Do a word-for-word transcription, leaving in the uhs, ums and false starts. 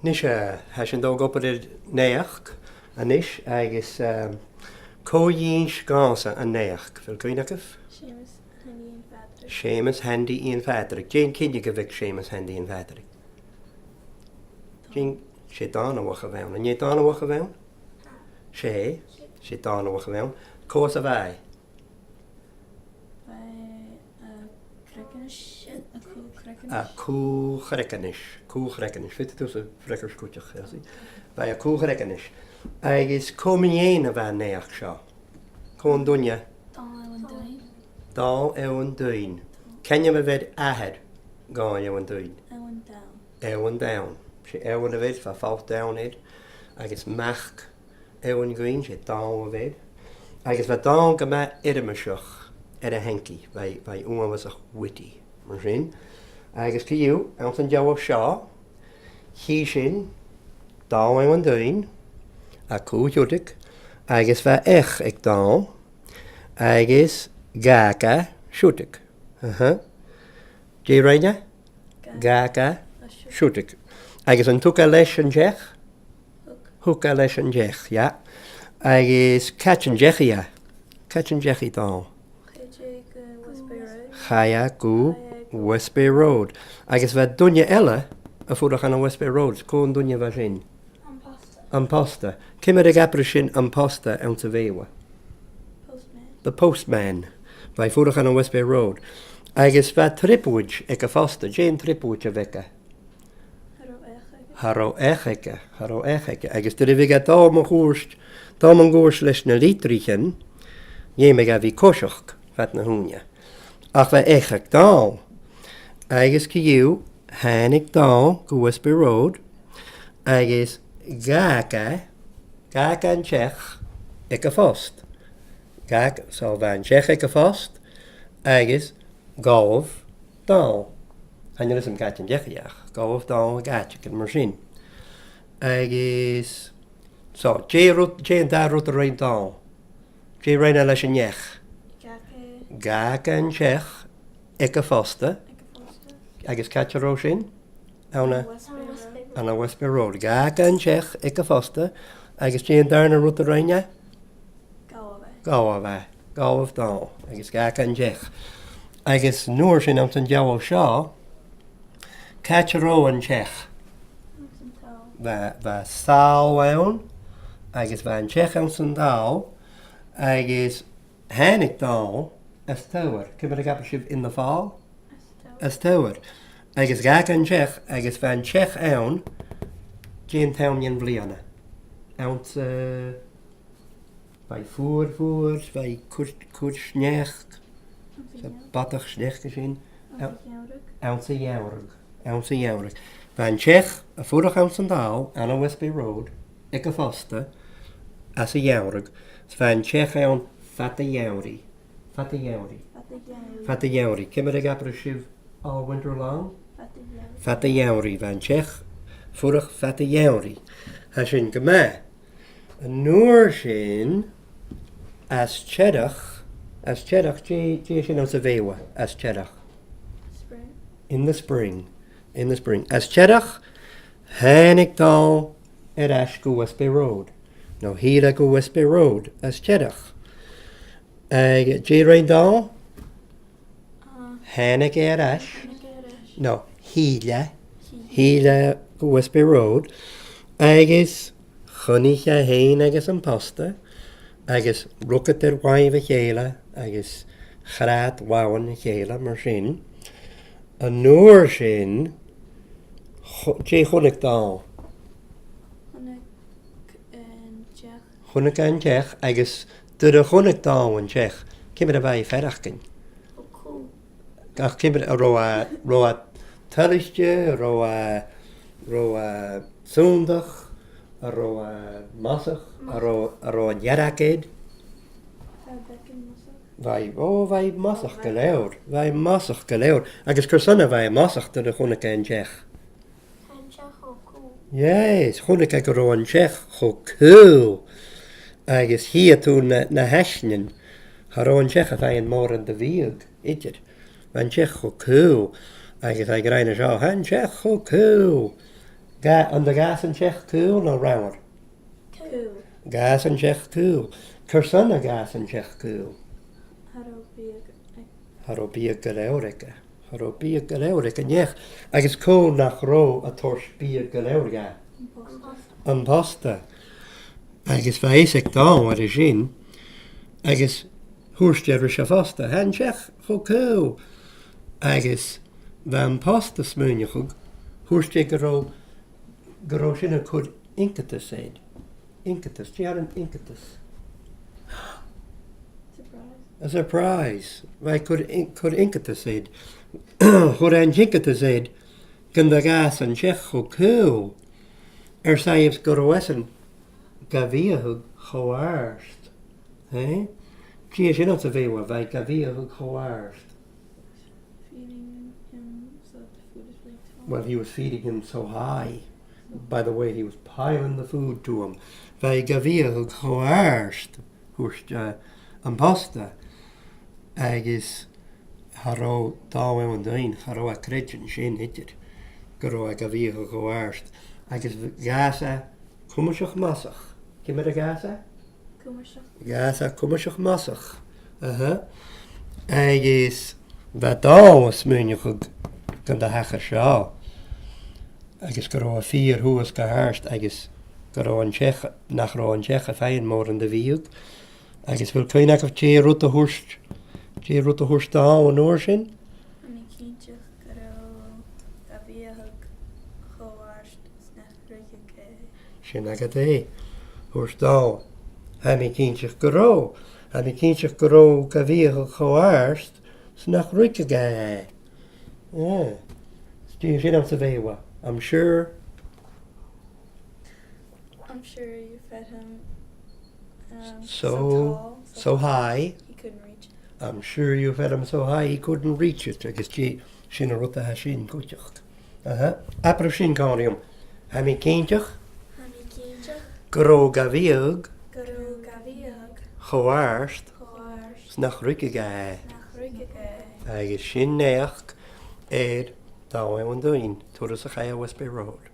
Nise, eh, tha sinn a' dol a dh'obair air naidheachd a-nis agus, ehm, cò dh'inns dhòmhsa an naidheachd? A bheil cuimhne agaibh? Seumas Handy an Phàdraig. Seumas Handy an Phàdraig. Dè an cinneadh a bh' aig Seumas Handy an Phàdraig? Dè an, 's e Dòmhnallach a bh' ann. An e Dòmhnallach a bh' ann? 'S e, 's e Dòmhnallach a bh' ann. Cò às a bha e? Bha e à Creaganais, à Cù Chreaganais. À Cù Chreaganais, Cù Chreaganais. Faodaidh tusa freagairt cuideachd, Elsie. Bha e à Cù Chreaganais. Agus cò mu dheidhinn a bha an naidheachd seo? Cò an duine? Dòmhnall Eòin Duinn. Dòmhnall Eòin Duinn. Cò ainm a bh' air athair Dhòmhnaill Eòin Duinn? Eòin Donn. Eòin Donn. 'S e Eòin a bh' air, bha falt ann air, agus mac Eòin Dhuinn, 's e Dòmhnall a bh' air. Agus bha Dòmhnall gu math eirmseach air a hancaidh, bha, bha e uabhasach witty, mar sin. Agus co-dhiù, anns an dealbh seo, chì sinn Dòmhnall Eòin Duinn à Cù Chreaganais, agus bha each aig Dòmhnall, agus dh'fhàg e siùdaig. Aha. Dè rinn e? Dh'fhàg e siùdaig. Agus an tug e leis an t-each? Thug. Thug e leis an t-each, yeah. Agus càit an deachaidh e? Càit an deachaidh Dòmhnall? Chaidh e gu Westbury Road. Chaidh e gu Westbury Road. Agus bha duine eile a' fuireach ann an Westbury Road. Cò an duine a bha sin? Am posta. Am posta. Ciamar a dh'abras sinn am posta anns a' Bheurla? Postman. The postman. Bha e a' fuireach ann an Westbury Road. Agus bha trioblaid aig a' phosta. Dè an trioblaid a bh' aige? Cha robh each aige. Cha robh each aige. Cha robh each aige. Agus nuair a bhiodh e a' dol mun cuairt, dol mun cuairt leis na litrichean, dh'fheumadh e a bhith a' coiseachd fad na h-ùine. Ach bha each aig Dòmhnall. Agus co-dhiù, thàinig Dòmhnall gu Westbury Road, agus dh'fhàg e, dh'fhàg e an t-each aig a' phost. Dh'fhàg, so bha an t-each aig a' phost, agus ghabh Dòmhnall. Chan eil fhios agam càit an deachaidh e, ach ghabh Dòmhnall gu àite mar sin. Agus, so, dè rud, dè an dà rud a rinn Dòmhnall? Dè rinn e leis an each? Dh'fhàg e. Dh'fhàg e an t-each aig a' phosta. Aig a' phosta. Agus càit an robh sin? Ann an, Westbury Road. Ann an Westbury Road. Dh'fhàg e an t-each aig a' phosta. Agus dè an dàrna rud a rinn e? Ghabh e. Ghabh e. Ghabh Dòmhnall. Agus dh'fhàg e an t-each. Agus an uair sin anns an dealbh seo, càit an robh an t-each? Anns an t-sabhal. Bha, bha sabhal ann, agus bha an t-each anns an t-sabhal, agus thàinig Dòmhnall às Teamhair. Ciamar a dh'abras sibh in the fall? Às Teamhair. Às Teamhair. Agus dh'fhàg e an t-each, agus bha an t-each ann, dè an t-àm dhen bhliadhna? Anns, eh, bha e fuar, fuar, bha e a' cur, cur sneachd, 's e bodach sneachd a tha sin. Anns a' gheamhradh. Anns a' gheamhradh. Anns a' gheamhradh. Bha an t-each a' fuireach anns an t-sabhal, ann an Westbury Road, aig a' phosta, anns a' gheamhradh, 's bha an t-each ann fad a' gheamhraidh. Fad a' gheamhraidh. Fad a' gheamhraidh. Fad a' gheamhraidh. Ciamar a dh'abras sibh all winter long? Fad a' gheamhraidh. Fad a' gheamhraidh. Bha an t-each a' fuireach fad a' gheamhraidh. Tha sin gu math. An uair sin, às t-earrach, às t-earrach, dè, dè tha sin anns a' Bheurla, às t-earrach? Spring. In the spring. In the spring. Às t-earrach, thàinig Dòmhnall air ais gu Westbury Road. No thill e gu Westbury Road, às t-earrach. Eh, dè rinn Dòmhnall? Ah. Thàinig e air ais. Thàinig e air ais. No, thill e. Thill. Thill e gu Westbury Road. Agus chunnaic e e fhèin agus am posta, agus rug iad air mhaith a chèile, agus chrath làmhan a chèile, mar sin. An uair sin, chu-, dè chunnaic Dòmhnall? Chunnaic e an t-each. Chunnaic e an t-each, agus nuair a chunnaic Dòmhnall an t-each, ciamar a bha e a' faireachdainn? Ò, cool. Ach ciamar, an robh e, robh e toilichte, an robh e, an robh e sunndach, an robh e mosach, an robh, an robh an dearg air? Bha e beagan mosach. Bha e, ò, bha e mosach gu leòr, bha e mosach gu leòr. Agus carson a bha e mosach nuair a chunnaic e an t-each? An t-each cho cool. Yes, chunnaic e gun robh an t-each cho cool. Agus chì thu na, na h-aisnean, cha robh an t-each a' faighinn mòran de bhiadh idir. Bha an t-each cho cool. Agus tha e ag ràdh an seo, tha an t-each cho cool. Ga-, an do dh'fhàs an t-each caol no reamhar? Caol. Dh'fhàs an t-each caol. Carson a dh'fhàs an t-each caol? Cha robh biadh aige. Cha robh biadh gu leòr aige. Cha robh biadh gu leòr aig an each. Agus cò nach robh a' toirt biadh gu leòr dha? Am posta. Am posta. Agus bha fios aig Dàmhain air sin, agus thuirt e ris a' phosta, "Tha an t-each cho caol." Agus bha am posta a' smaoineachadh, thuirt e gun robh, gun robh sin a' cur iongantas air. Iongantas, dè tha an iongantas? Surprise. A surprise. Bha e a' cur ion-, cur iongantas air. Chuir e an t-iongantas air gun do dh'fhàs an t-each cho caol, air sàillibh gun robh esan ga bhiathadh cho àrd. Eh? Dè tha sin anns a' Bheurla, bha e ga bhiathadh cho àrd? Feeding him so that the food is really tall. Well, he was feeding him so high. By the way, he was piling the food to him. Bha e ga bhiathadh cho àrd, thuirt, eh, am posta. Agus cha robh Dàmhain an duine, cha robh e a' creidsinn sin idir, gun robh e ga bhiathadh cho àrd. Agus dh'fhàs e cuimseach mosach. Ciamar a dh'fhàs e? Cuimseach. Dh'fhàs e cuimseach mosach. Aha. Agus bha Dàmhain a' smaoineachadh gun do thachair seo. Agus gun robh e fìor shuas gu h-àrd agus gun robh an t-each, nach robh an t-each a' faighinn mòran de bhiadh. Agus a bheil cuimhne agaibh dè an rud a thuirt, dè an rud a thuirt Dàmhain an uair sin? Tha mi cinnteach gun robh e ga bhiathadh cho àrd 's nach ruigeadh e. Sin agad e. Thuirt Dàmhain, tha mi cinnteach gun robh. Tha mi cinnteach gun robh e ga bhiathadh cho àrd 's nach ruigeadh e. Yeah. Dè tha sin anns a' Bheurla? I'm sure. I'm sure you fed him, um, so, so tall, so, so high, he couldn't reach it. I'm sure you fed him so high he couldn't reach it. Agus dè, sin an rud a tha sin cuideachd. Aha. Abair sin còmhla rium. Tha mi cinnteach. Tha mi cinnteach. Gun robh e ga bhiathadh. Gun robh e ga bhiathadh. Cho àrd. Cho àrd. 'S nach ruigeadh e. 'S nach ruigeadh e. Agus sin naidheachd air Dàmhain an duine, turas a chaidh e a West Bay Road.